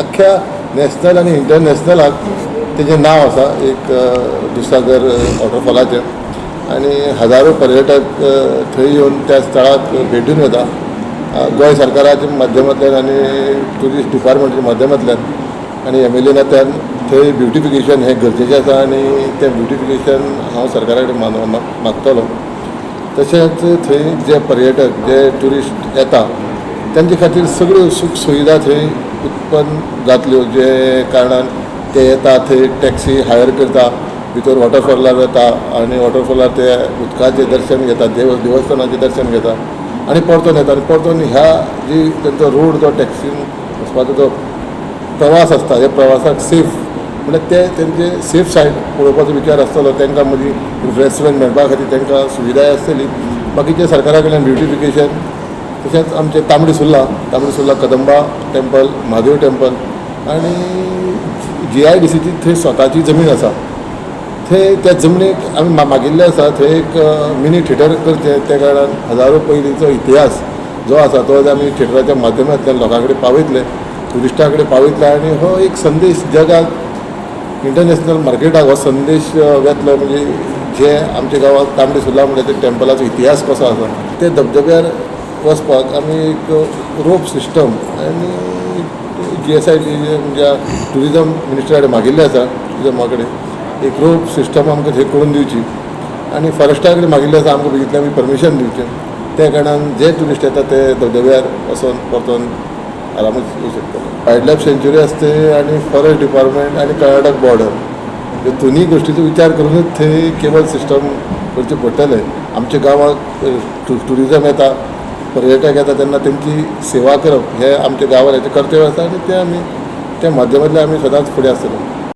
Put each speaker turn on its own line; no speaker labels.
अख्ख्या नॅशनल आनी इंटरनॅशनलाक तेजें नांव आसा एक दुधसागर वॉटरफॉलाचें आनी हजारो पर्यटक थंय येवन त्या स्थळाक भेट दिवन वता. गोंय सरकाराच्या माध्यमांतल्यान आनी ट्युरिस्ट डिपार्टमेंटाच्या माध्यमांतल्यान आनी एम एल ए नात्यान थंय ब्युटिफिकेशन हें गरजेचें आसा आनी तें ब्युटिफिकेशन हांव सरकारा कडेन मागतलो. तशेंच थंय जे पर्यटक जे ट्युरिस्ट येता तांचे खातीर सगळ्यो सूख सुविधा थंय उत्पन्न जातल्यो, जे कारणान ते येता थंय टॅक्सी हायर करता, भितर वॉटरफॉलार वता आनी वॉटरफॉलार ते उदकाचें दर्शन घेता, देवस्थानाचें दर्शन घेता आनी परतून येता. आनी परतून ह्या जी तांचो रोड जो टॅक्सीन वचपाचो जो प्रवास आसता ह्या प्रवासाक सेफ म्हणल्यार ते तेंचे सेफ सायड पळोवपाचो विचार आसतलो. तांकां मदीं रिफ्रेशमेंट मेळपा खातीर तांकां सुविधाय आसतली. बाकीचे सरकारा कडल्यान ब्युटिफिकेशन, तशेंच आमचें तांबडी सुर्ला कदंबा टेम्पल, म्हादेव टेम्पल आनी GIDCची थंय स्वताची जमीन आसा, थंय त्या जमनीक आमी मागिल्लें आसा थंय एक मिनी थिएटर करचें. त्या कारणान हजारो पयलींचो इतिहास जो आसा तो आमी थिएटराच्या माध्यमांतल्यान लोकां कडेन पावयतले, ट्युरिस्टां कडेन पावयतले आनी हो एक संदेश जगाक इंटरनॅशनल मार्केटाक हो संदेश वेतलो. म्हणजे जे आमच्या गांवांत तांबडी सुर्ला म्हणल्यार ते टेम्पलाचो इतिहास कसो आसा ते धबधब्यार वचपाक आमी एक रोप सिस्टम आनी GSIT म्हणजे ट्युरिजम मिनिस्टरा कडेन मागिल्लें आसा, ट्युरिजमा कडेन एक रोप सिस्टम आमकां थंय करून दिवची आनी फॉरेस्टा कडेन मागिल्लें आसा आमकां बेगीतलें आमी परमिशन दिवचें. त्या कारणान जे ट्युरिस्ट येता ते धबधब्यार वचोन परतून आरामच येवं शकतले. वायल्ड लायफ सँच्युरी आसा थंय आनी फॉरेस्ट डिपार्टमेंट आनी कर्नाटक बॉर्डर ह्यो दोनूय गोश्टीचो विचार करूनच थंय केबल सिस्टम करचें पडटलें. आमच्या गांवाक ट्युरिजम येता, पर्यटक येता तेन्ना तेंची सेवा करप हें आमच्या गांवांत कर्तव्य आसा आनी तें आमी त्या माध्यमांतल्यान आमी सदांच फुडें आसतले.